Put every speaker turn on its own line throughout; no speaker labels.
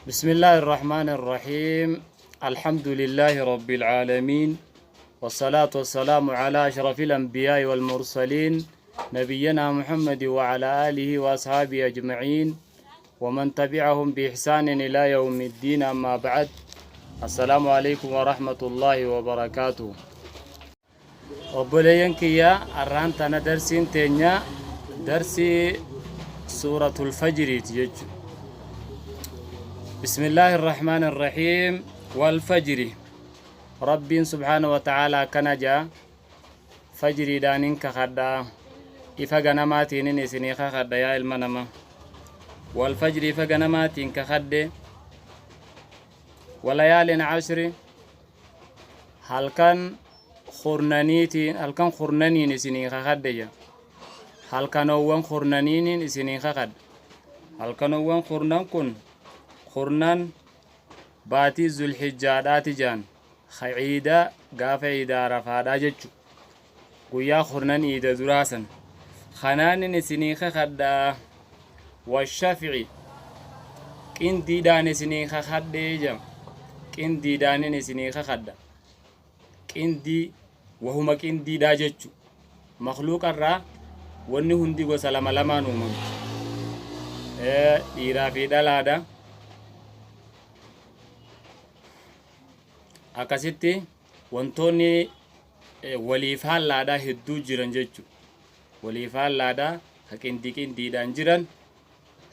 بسم الله الرحمن الرحيم الحمد لله رب العالمين والصلاة والسلام على أشرف الأنبياء والمرسلين نبينا محمد وعلى آله وأصحابه أجمعين ومن تبعهم بإحسان إلى يوم الدين أما بعد السلام عليكم ورحمة الله وبركاته Obboleeyyan kiyya arraan tana darsiin teenya darsii suuratul fajriiti jechu. Bismillaahi irrahmaan irrahiim wal fajri. Rabbiin subhaana wa ta'aala akkana jaa fajriidhaanin kakadha ifa ganamaatiinin isinii kakadha yaa ilma nama wal fajri ifa ganamaatiin kakadhe walayaalin ashri Halkan kurnaniitiin halkan kurnaniin isinii kakadhe jedha. Halkanoowwan kurnaniiniin isinii kakadha. Halkanoowwan kurnan kun kurnan baatii zulhijjaadhaati jedhan. Ka ciida gaafa ciida arafaadhaa jechu. Guyyaa kurnan iida duraa san. Kanaanin isinii kakadha. Washafi'i qindiidhaan isinii kakadhee jedha. Qindiidhaanin isinii kakadha. Qindii wahuma qindiidhaa jechu. Makluuqarraa wanni hundi gosa lama lamaan uumamti. Dhiiraa fi dhalaadha. Akkasitti wantoonni walii faallaadhaa hedduu jiran jechu. Walii faallaadhaa ka qindii qindiidhaan jiran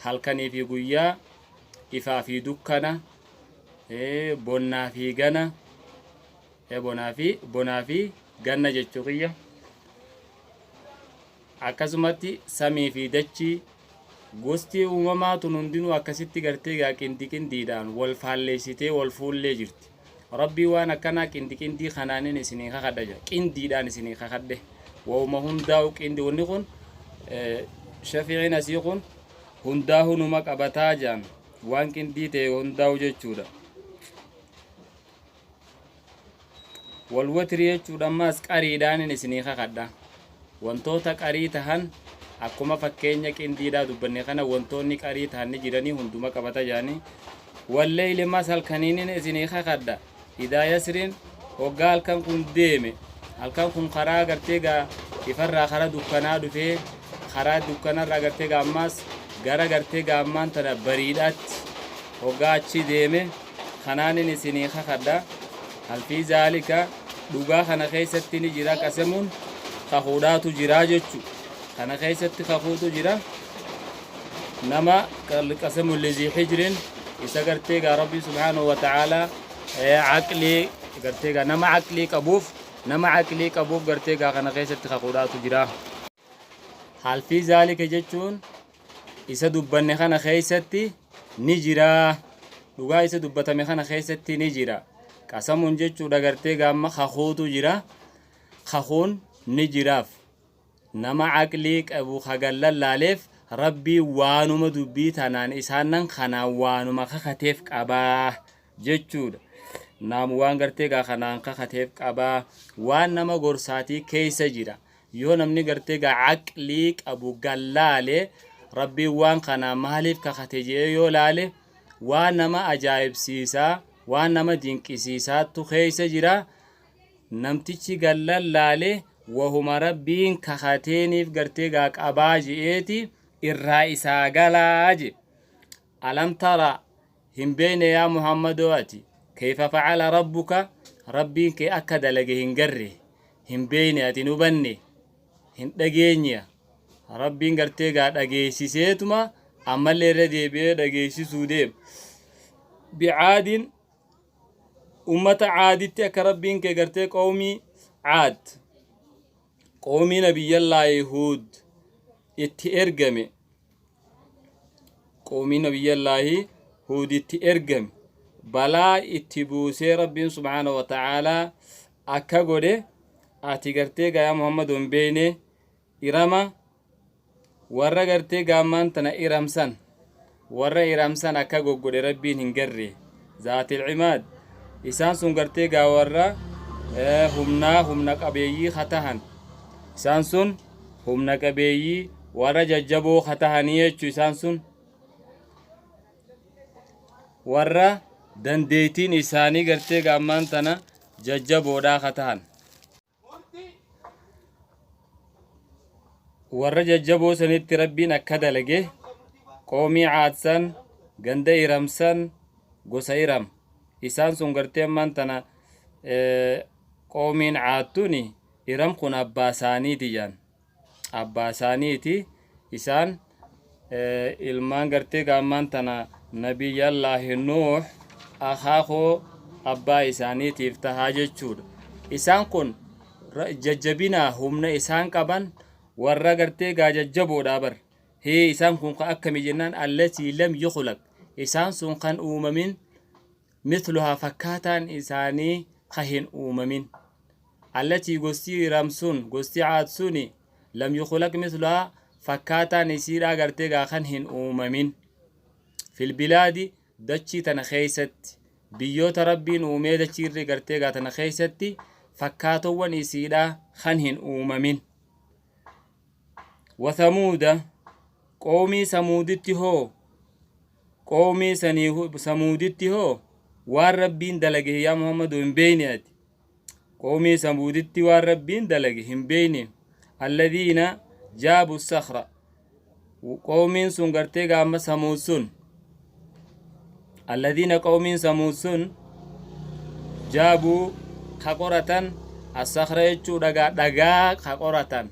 halkanii fi guyyaa, ifaa fi dukkana, bonnaa fi gana, bonaa fi ganna jechuu kiyya. Akkasumatti samii fi dachii gosti uumamaa tun hundinuu akkasitti gartee gaa qindi qindiidhaan wal faalleessitee wal fuullee jirti. Rabbii waan akkanaa qindi qindii kanaanin isinii kakadha jedha. Qindiidhaan isinii kakadhe. Wauma hundaa'u qindi wanni kun shafi'iin asii kun hundaa'u numa qabataa jedhan waan qindii ta'e hundaa'u jechuudha. Wal watrii jechuudha ammaas qariidhaanin isinii kakadha. Wantoota qarii tahan akkuma fakkeenya qindiidhaa dubbanne kana wantoonni qarii tahan ni jiranii hunduma qabata jedhanii. Walleyli ammaas halkaniinin isinii kakadha. Idaa yasriin hoggaa halkan kun deeme halkan kun karaa gartee gaa ifarraa karaa dukkanaa dhufee karaa dukkanarraa gartee gaa ammaas gara gartee gaa ammaan tana bariidhaatti hoggaa achi deeme kanaanin isinii kakadha hal fii zaalika dhugaa kana keessatti ni jira qasemuun kakuudhaatu jira jechu kana keessatti kakuutu jira nama qasemuun lizii hijrin isa gartee gaa rabbii subhaanahu wa ta'aalaa aqlii gartee gaa nama aqlii qabuuf nama aqlii qabuuf gartee gaa kana keessatti kakuudhaatu jira. Hal fii zaalika jechuun isa dubbanne kana keessatti ni jira. Dhugaa isa dubbatame kana keessatti ni jira. Qasamuun jechuudha gartee gaamma kakuutu jira. Kakuun ni jiraaf. Nama aqlii qabu kagan lallaaleef Rabbiin waanuma dubbii tanaan isaannan kanaan waanuma kakateef qabaa jechuudha. Naam waan gartee gaa kanaan kakateef qabaa waan nama gorsaatii keessa jira. Yoo namni gartee gaa aqlii qabu gallaale Rabbiin waan kanaa maaliif kakate je'ee yoo laale waan nama ajaa'ibsiisaa waan nama dinqisiisaattu keessa jira. Namtichi gallallaale wahuma Rabbiin kakateeniif gartee gaa qabaa je'eeti irraa isaa galaa je. Alam tara hin beeyne yaa Muhammadoo ati keyfa facala rabbuka Rabbiin kee akka dalage hin garre hin beeyne ati hin hubanne hin dhageenye Rabbiin gartee gaa dhageessiseetuma ammallee irra deebi'ee dhageessisuu deema. Bicaadin ummata caaditti akka Rabbiin kee gartee qawmii caad qawmii nabiyyallaahi Huud itti ergame qawmii nabiyyallaahi Huud itti ergame balaa itti buusee Rabbiin subhaana wa ta'aalaa akka godhe ati gartee gaa yaa Muhammad hin beeyne irama warra gartee gaammaan tana iramsan warra iramsan akka goggodhe Rabbiin hin garre zaatil cimaad isaan sun gartee gaa warra humnaa humna qabeeyyii katahan isaan sun humna qabeeyyii warra jajjaboo katahanii jechuu isaan sun. Warra dandeeytiin isaanii gartee gaammaan tana jajjaboodhaa ka tahan. Warra jajjaboo sanitti Rabbiin akka dalage, qoomii Caad san, ganda Iram san, gosa Iram. Isaan sun gartee ammaan tana qoomiin Caad tuni Iram kun abbaa isaaniiti jaan. Abbaa isaaniiti isaan ilmaan gartee gaammaan tana Nabiyyallaahi Nuuh akaakoo abbaa isaaniitiif tahaa jechuudha. Isaan kun jajjabinaa humna isaan qaban warra gartee gaa jajjaboodhaa bar. Hee isaan kun ka akkami jennaan allatii lam yukhulaq isaan sun kan uumamin mithluhaa fakkaataan isaanii ka hin uumamin. Allatii gosti Iram sun gosti Caad suni lam yukhulaq mithluhaa fakkaataan isiidhaa gartee gaa kan hin uumamin. Fil bilaadi dachii tana keeysatti biyyoota Rabbiin uumee dachii irri gartee gaa tana keeysatti fakkaatowwan isiidhaa kan hin uumamin. Wa thamuuda qoomii samuuditti hoo qoomii sanii samuuditti hoo waan Rabbiin dalage yaa Muhammadu hin beeyne ati. Qoomii samuuditti waan Rabbiin dalage hin beeyne. Alladhiina jaabu sakhra qoomiin sun gartee gaama samuud sun alladhiina qoomiin samuud sun jaabuu ka qoratan assakhra jechuu dhagaa dhagaa ka qoratan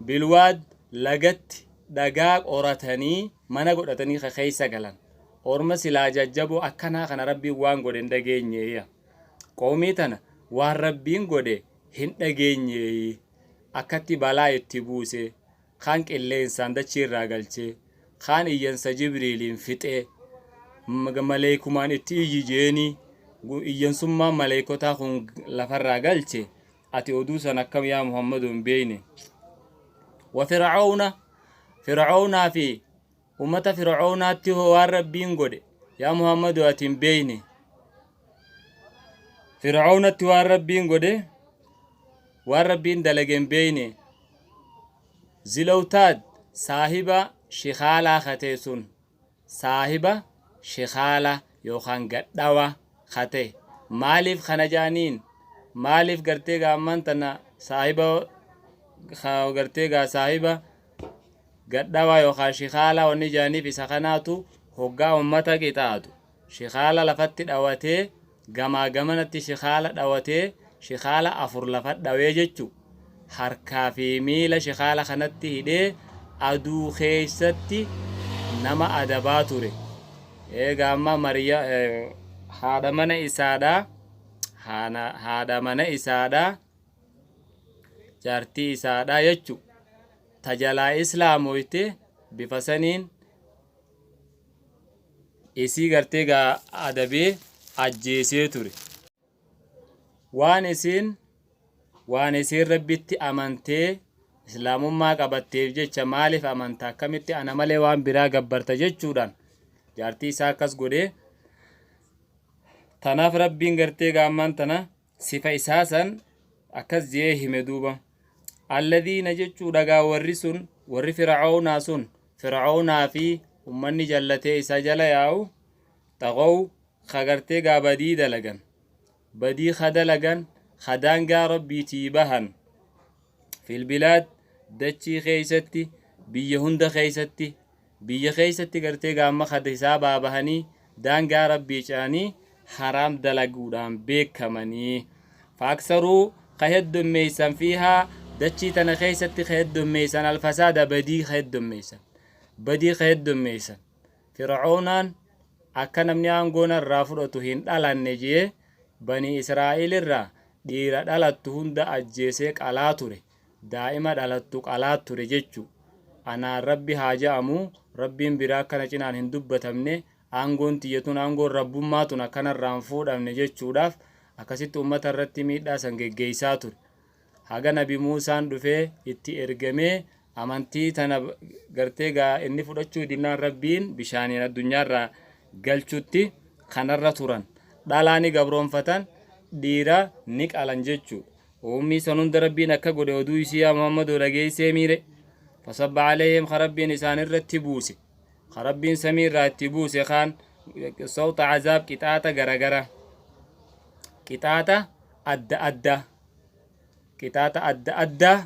bilwaad lagatti dhagaa qoratanii mana godhatanii ka keessa galan orma silaa jajjaboo akkanaa kana Rabbiin waan godhe hin dhageenyeeya. Qawmii tana waan Rabbiin godhe hin dhageenyeeyi. Akkatti balaa itti buuse, kaan qilleensaan dachii irraa galchee, kaan iyyansa Jibriiliin fixee, maleeykumaan itti iyyi jeenii, iyyansummaan maleeykotaa kun lafarraa galche, ati oduu san akkam yaa Muhammadu hin beeyne. Wa Fir'aawna, Fir'aawnaa fi Ummata Fir'awnaatti hoo waan Rabbiin godhe yaa Muhammadu ati hin beeyne. Fir'awnatti waan Rabbiin godhe waan Rabbiin dalage hin beeyne. Zilowtaad saahiba shikaalaa katee sun saahiba shikaala yookaan gadhawa kate maaliif kana jaaniin maaliif gartee gaamman tana saahiba gartee gaa saahiba Gadhawaa yookaan shikaalaa wanni jedhaniif isa kanaatu hoggaa ummata qixaaxu shikaala lafatti dhawatee gamaa gamanatti shikaala dhawatee shikaala afur lafa dhawee jechu harkaa fi miila shikaala kanatti hidhee aduu keessatti nama adabaa ture. Eega amma Mariya haadha mana isaadhaa haadha mana isaadhaa jaartii isaadhaa jechu ta jalaa islaamoyte bifa saniin isii gartee gaa adabee ajjeesee ture. Waan isiin waan isiin Rabbitti amantee islaamummaa qabatteef jecha maaliif amanta akkamitti ana malee waan biraa gabbarta jechuudhaan jaartii isaa akkas godhee tanaaf Rabbiin gartee gaammaan tana sifa isaa san akkas je'ee hime duuba. Alladhiina jechuu dhagaa warri sun warri fir'aawnaa sun fir'aawnaa fi ummanni jallatee isa jala yaa'u xaqow ka gartee gaa badii dalagan badii ka dalagan ka daangaa Rabbiitii bahan filbilaad dachii keeysatti biyya hunda keeysatti Biyya keessatti gartee gaamma kad hisaabaa bahanii daangaa Rabbii ce'anii haraam dalaguudhaan beekamanii. Faaksaruu ka heddommeeysan fiihaa dachii tana keessatti ka heddommeeysan alfasaada badii ka heddommeeysan. Badii ka heddommeeysan. Fir'oownaan akka namni aangoo narraa fudhatu hin dhalanne jee banii Israa'iil irraa dhiira dhalattu hunda ajjeesee qalaa ture. Daa'ima dhalattu qalaa ture jechu. Anaan Rabbi haa ja'amu, Rabbiin biraa akka na cinaan hin dubbatamne, aangoon tiyya tun aangoon Rabbummaa tun akka narraa hin fuudhamne jechuudhaaf akkasitti ummata irratti miidhaa san geggeessaa ture. Haga Nabi Muusaan dhufee itti ergamee amantii tana gartee gaa inni fudhachuu dinnaan Rabbiin bishaaniin addunyaarraa galchutti kanarra turan. Dhalaa ni gabroonfatan, dhiira ni qalan jechuudha. Uummii san hunda Rabbiin akka godhe oduu isii yaa Muhammadoo dhageessee miire. Fasabba alayhim ka Rabbiin isaan irratti buuse. Ka Rabbiin samii irraa itti buuse kaan Sawta azaab, qixaaxa garagara, qixaaxa adda adda, qixaaxa adda addaa,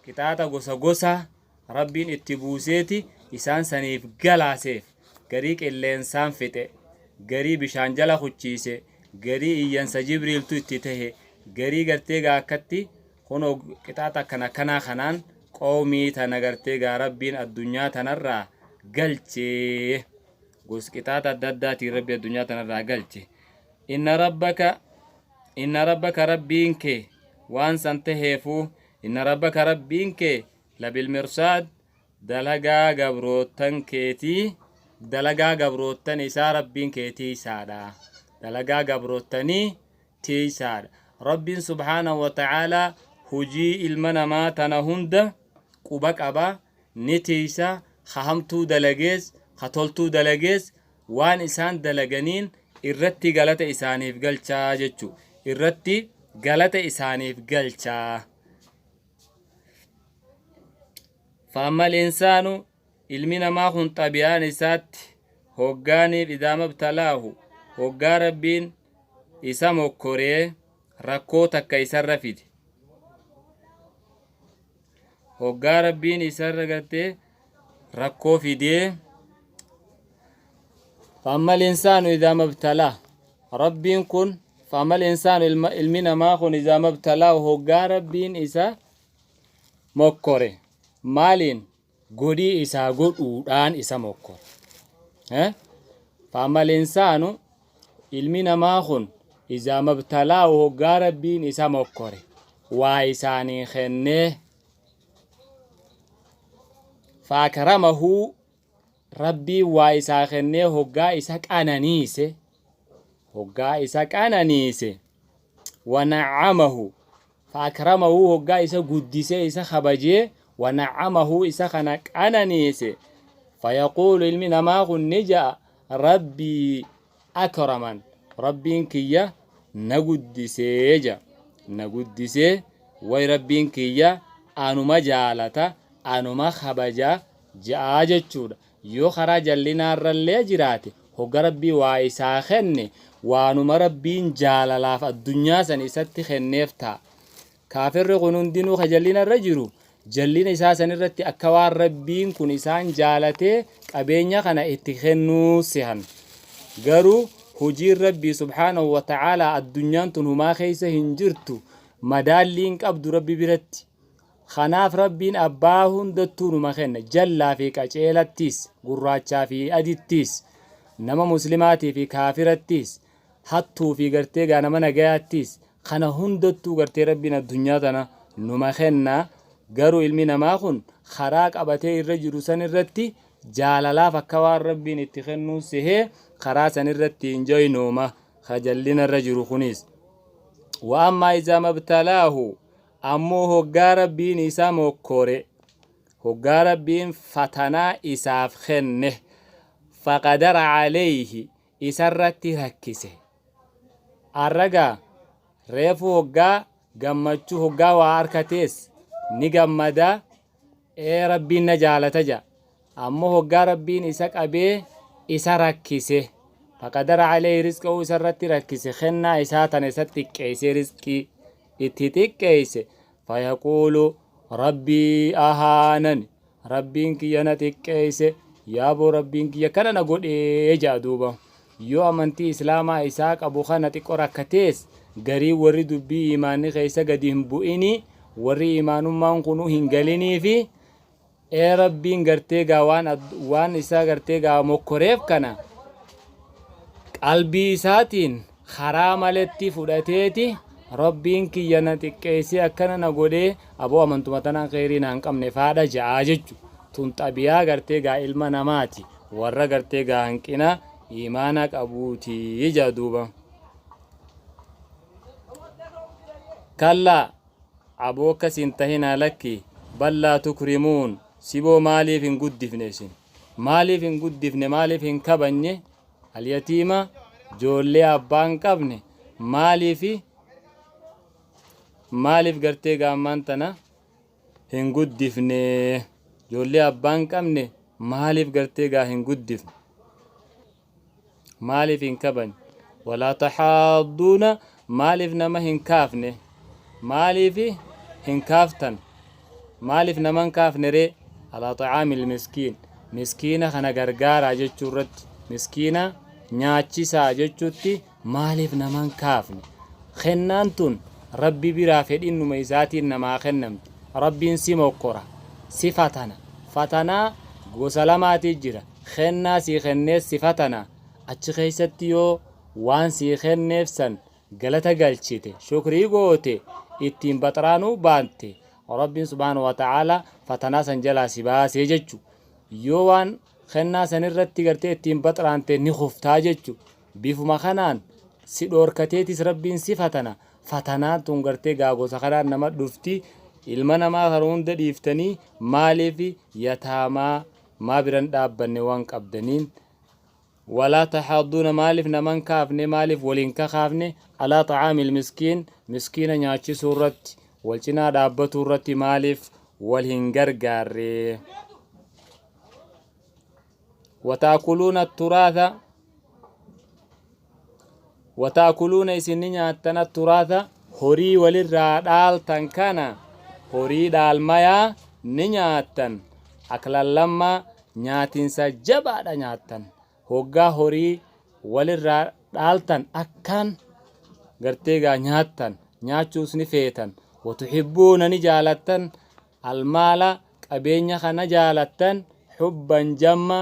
qixaaxa gosa gosaa Rabbiin itti buuseeti isaan saniif galaaseef. Garii qilleensaan fixe, garii bishaan jala kuchiise, garii iyyansa Jibriiltu itti tahe, garii gartee gaa akkatti kunoo qixaaxa akkana akkanaa kanaan qawmii tana gartee gaa Rabbiin addunyaa tanarraa galche. Gos qixaaxa adda addaatiin Rabbi addunyaa tanarraa galche. Inna rabbaka, inna rabbaka, Rabbiin kee waan san taheefuu, inna rabbaka, Rabbiin kee, labilmirsaad, dalagaa gabroottan keetii, dalagaa gabroottan isaa Rabbiin kee tiiysaadha. Dalagaa gabroottanii tiiysaadha. Rabbiin subhaanahu wa ta'aalaa hujii ilma namaa tana hunda quba qaba, ni tiiysa, ka hamtuu dalagees ka toltuu dalagees waan isaan dalaganiin irratti galata isaaniif galchaa jechu, irratti galata isaaniif galchaa. Fa'ammal insaanu, ilmi namaa kun xabi'aan isaatti hoggaaniif, idaa mabtalaahu, hoggaa Rabbiin isa mokkoree rakkoo takka isarra fide, hoggaa Rabbiin isarra gartee rakkoo fidee. Fa'ammal insaanu idaa mabtalaa, Rabbiin kun, fa'ammal insaanu, ilmi namaa kun, idaa mabtalaahu, hoggaa Rabbiin isa mokkore. Maaliin? Godhii isaa godhuudhaan isa mokkore. Fa'ammal insaanu, ilmi namaa kun, idaa mabtalaahu, hoggaa Rabbiin isa mokkore waa isaanii kennee, fa'akramahu, Rabbiin waa isaa kennee hoggaa isa qananiise, hoggaa isa qananiise, wana'amahu, fa'akramahu, hoggaa isa guddisee isa kabajee, wana'amahu, isa kana qananiise, fayaquulu, ilmi namaa kun ni ja'a, Rabbii akraman, Rabbiin kiyya na guddisee ja'a, na guddisee, way Rabbiin kiyya anuma jaalata, anuma kabaja ja'a jechuudha. Yoo karaa jallinaarrallee jiraate, hogga Rabbii waa isaa kenne waanuma Rabbiin jaalalaaf addunyaa san isatti kenneef ta'a. Kaafirri kun hundinuu ka jallinarra jiru jallina isaa sanirratti akka waan Rabbiin kun isaan jaalatee qabeenya kana itti kennuu sehan. Garuu hujiin Rabbii subhaanahu wa ta'aalaa addunyaan tun humaa keessa hin jirtu, madaalliin qabdu Rabbi biratti. Kanaaf Rabbiin abbaa hundattuu numa kenna. Jallaa fi qaceelattiis, gurraachaa fi adittiis, nama muslimaatii fi kaafirattiis, hattuu fi gartee gaa nama nagayaattiis, kana hundattuu gartee Rabbiin addunyaa tana numa kenna. Garuu ilmi namaa kun karaa qabatee irra jiru san irratti jaalalaaf akka waan Rabbiin itti kennuu sehee karaa san irratti hin jaynooma ka jallina irra jiru kunis. Wa ammaa izaa mabtalaahu, ammoo hoggaa Rabbiin isa mokkore, hoggaa Rabbiin fatanaa isaaf kenne, faqadara alayhi, isarratti rakkise. Arra gaa reefu hoggaa gammachuu, hoggaa waa arkatees ni gammada, ee Rabbiin na jaalata ja'a. Ammoo hoggaa Rabbiin isa qabee isa rakkise, faqadara alayhi rizqahu, isarratti rakkise, kennaa isaa tana isa xiqqeessee, rizqii itti xiqqeesse, fayaquulu rabbii ahaanan, Rabbiin kiyya na xiqqeesse, yaaboo Rabbiin kiyya kana na godhee ja'a duuba. Yoo amantii islaamaa isaa qabu kana xiqqo rakkatees, garii warri dubbii imaanni keessa gadi hin bu'inii, warri imaanummaan kunuu hin galinii fi ee Rabbiin gartee gaa waan isaa gartee gaa mokkoreef kana qalbii isaatiin karaa maletti fudhateeti, Rabbiin kiyya na xiqqeessee akkana na godhee, aboo amantuma tanaan kheyrii naan qabne faadha ja'aa jechu. Tun xabiyaa gartee gaa ilma namaati, warra gartee gaa hanqina imaana qabuuti ja'a duuba. Kallaa, aboo akkas hin tahinaa, lakki, bal laa tukrimuun, siboo maaliif hin guddifne isin? Maaliif hin guddifne, maaliif hin kabajne alyatiima, joollee abbaa hin qabne? Maaliif gartee gaammaan tana hin guddifne, joollee abbaa hin qabne maaliif gartee gaa hin guddifne? Maaliif hin kabajne? Walaa tahaadduuna maaliif nama hin kaafne? Maaliif hin kaaftan? Maaliif nama hin kaafne ree? Alaa xacaamil miskiin miskiina kana gargaaraa jechuu irratti miskiina nyaachisaa jechuutti maaliif nama hin kaafne? Kennaan tun Rabbi biraa fedhinnuma isaatiin namaa kennamti. Rabbiin si mokkora, si fatana. Fatanaa gosa lamaati jira. Kennaa sii kennees si fatana. Achi keessatti yoo waan sii kenneef san galata galchite, shukrii goote, ittiin baxraanuu baatte, Rabbiin subhaanahu wa ta'aalaa fatanaa san jalaa si baasee jechu. Yoo waan kennaa san irratti gartee ittiin baxraante ni kuftaa jechu. Bifuma kanaan si dhoorkateetis Rabbiin si fatana. Fatanaan tun gartee gaa gosa kanaan nama dhufti. Ilma namaa kana hunda dhiiftanii maaliif yataamaa maa biran dhaabbanne waan qabdaniin? Walaa tahaadduuna maaliif nama hin kaafne maaliif wal hin kakaafne alaa xacaamil miskiin miskiina nyaachisuu irratti wal cinaa dhaabbatuu irratti maaliif wal hin gargaarre? Wataakuluuna turaatha Wataakuluuna isin ni nyaattan atturaatha horii walirraa dhaaltan kana horii dhaalmayaa ni nyaattan aklan lammaa nyaatinsa jabaadha nyaattan hoggaa horii walirraa dhaaltan akkaan gartee gaa nyaattan nyaachuus ni feetan watuhibbuuna ni jaalattan Almaala qabeenya kana jaalattan hubban jamma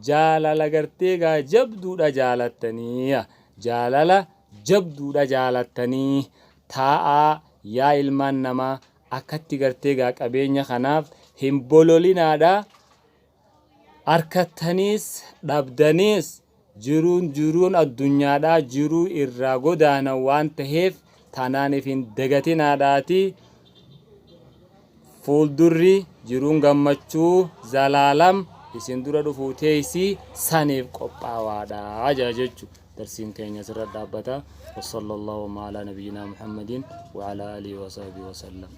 jaalala gartee gaa jabduudha jaalattanii jaalala jabduudha jaalattanii taa'aa yaa ilmaan namaa akkatti gartee gaa qabeenya kanaaf hin bololinaadha arkattaniis dhabdaniis jiruun jiruun addunyaadhaa jiruu irraa godaanan waan taheef tanaaniif hin dagatinaadhaatii fuuldurri jiruun gammachuu zalaalam isin dura dhufuu teeysi saniif qophaawaadha jaa jechu darsiin keenya asirra dhaabbata. Wassallallahu alaa nabiyyinaa Muhammadin wa alaa alihi wa sahbihi wasallam.